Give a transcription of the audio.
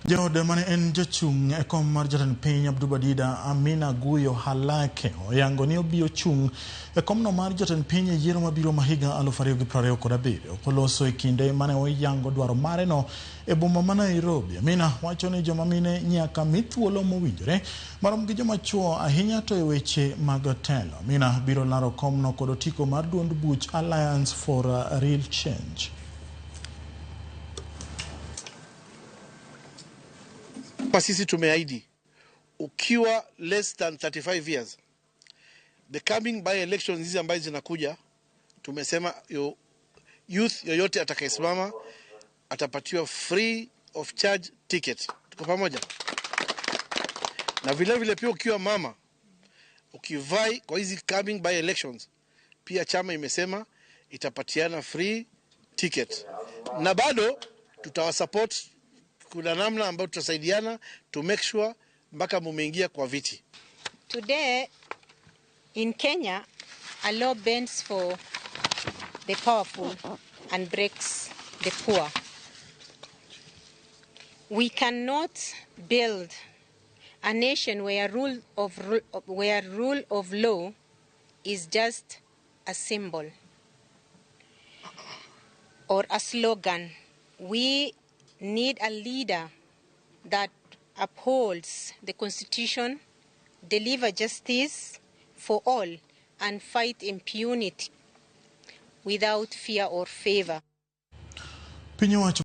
Jaode mane en jachung' e kom mar jatend piny Abduba Dida Amina Guyo Halake oyango ni obiro chung' e komno mar jatend piny e yiero mabiro ma higa 2027. Koloso e kinde mane oyango dwaro mare no e boma ma Nairobi. Amina wacho ni joma mine nyaka mi thuolo mowinjore marom gi joma chuo ahinya to e weche mag telo. Amina biro laro komno kod otiko mar duond buch Alliance for Real Change. Hapa sisi tumeahidi ukiwa less than 35 years, the coming by elections hizi ambazo zinakuja, tumesema youth yoyote atakayesimama atapatiwa free of charge ticket. Tuko pamoja? Na vile vile pia ukiwa mama ukivie kwa hizi coming by elections, pia chama imesema itapatiana free ticket, na bado tutawasupport. Kuna namna ambayo tutasaidiana to make sure mpaka mumeingia kwa viti. Today in Kenya, a law bends for the powerful and breaks the poor. We cannot build a nation where rule of law is just a symbol or a slogan. We need a leader that upholds the Constitution, deliver justice for all, and fight impunity without fear or favor. Piny owacho.